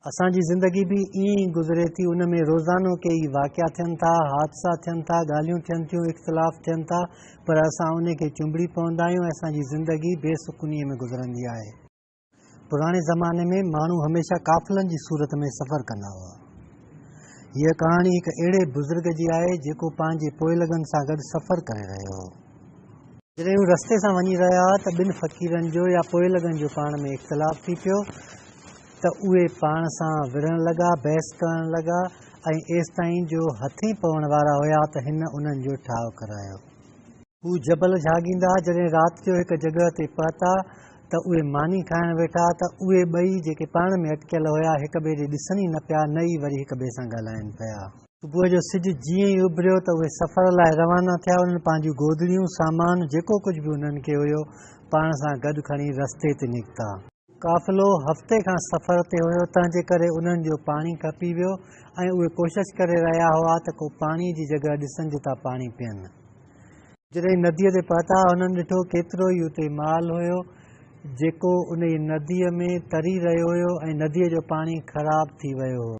اسان جي زندگي به ائين ئي گذري ٿي، ان ۾ روزانو ڪيئي واقعا ٿين ٿا، حادثا ٿين ٿا، ڳالهيون ٿين ٿيون، اختلاف ٿين ٿا، پر اسان انهي کي چنبڙي پوندا آهيون ۽ اسان جي زندگي بي سڪونيء ۾ گذرندي آهي. پراڻي زماني ۾ ماڻهو هميشه قافلن جي صورت ۾ سفر ڪندا هئا. هيء ڪهاڻي هڪ اهڙي بزرگ جي آهي، جيڪو پنهنجي پوئلڳن سان گڏ سفر ڪري رهيو هو. جڏهن هو رستي سان وڃي رهيا هئا ته ٻن فقيرن جو يا پوئلڳن جو پاڻ ۾ اختلاف ٿي پيو ته اهي پاڻ سان وڙهڻ لڳا، بحث ڪرڻ لڳا ۽ ايستائين جو هٿين پوڻ وارا هيا ته هن انهن جو ٺاهه ڪرايو. هو جبل جهاڳيندا جڏهن رات جو هڪ جڳهه تي پهتا ته اهي ماني کائڻ ويٺا ته اهي ٻئي جيڪي پاڻ ۾ اٽڪيل هيا هڪ ٻئي ڏي ڏسن ئي نه پيا نه ئي وري هڪ ٻئي سان ڳالهائين پيا. صبح جو سج جيئن ئي اڀريو ته اهي سفر لاء روانا ٿيا. انهن پنهنجون گودڙيون، سامان، جيڪو ڪجهه به انهن کي هيو، پاڻ سان گڏ کڻي رستي تي نڪتا. قافلو هفتي کان سفر تي هيو، تنهن جي ڪري انهن جو پاڻي کپي ويو ۽ اهي ڪوشش ڪري رهيا هئا ته ڪو پاڻي جي جڳهه ڏسن جتان پاڻي پين. جڏهن نديء تي پهتا، هنن ڏٺو ڪيترو ئي اتي مال هيو، جيڪو انهيء نديء ۾ تري رهيو هيو ۽ نديء جو پاڻي خراب ٿي ويو هو.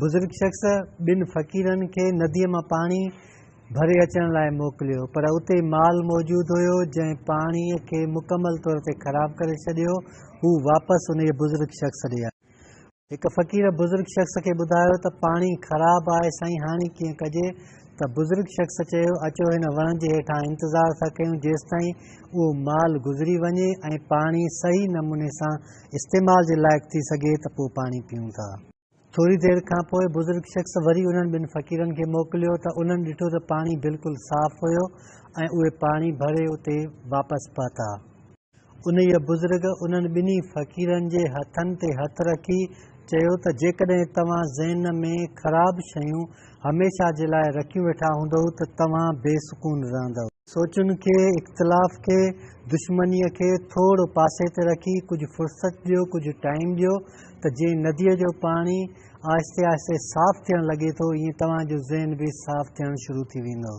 بزرگ شخص ٻن فقيرن کي نديء مان پاڻي ڀري اچڻ لاء موڪليو، پر اتي مال موجود هيو، جنهن پاڻيء کي مڪمل طور تي خراب ڪري ڇڏيو. هو واپس انهيء بزرگ شخص ڏي آيا. هڪ فقير بزرگ شخص کي ٻڌايو ته پاڻي خراب آهي سائين هاڻي ڪيئن ڪجي؟ ته بزرگ شخص چيو اچو هن وڻ جي هيٺان انتظار ٿا ڪيون جيستائين اهو مال گذري وڃي ۽ پاڻي صحيح نموني سان استعمال جي لائق ٿي سگهي ته پوء پاڻي پيئون ٿا. ٿوري دير کان پوء بزرگ شخص وري انهن ٻن فقيرن کي موڪليو ته انهن ڏٺو ته پاڻي بلڪل صاف هيو ۽ اهي پاڻي ڀري اتي واپس پهتا. انهيء بزرگ انهن ٻنهي فقيرن جي هٿن تي هٿ رکي چيو ته جيڪڏهن توهان ذهن ۾ خراب شيون هميشه جي لاء رکيون ويٺا هوندؤ ته توهان بي سڪون رهندؤ. سوچن کي، اختلاف کي، دشمنيء کي ٿورو پاسي تي رکي ڪجهه فرصت ڏيو، ڪجهه ٽائيم ڏيو ته جيئن نديء جو پاڻي آهستي آهستي صاف ٿيڻ لڳي ٿو، ايئن توهان جو ذهن به صاف ٿيڻ شروع ٿي ويندو.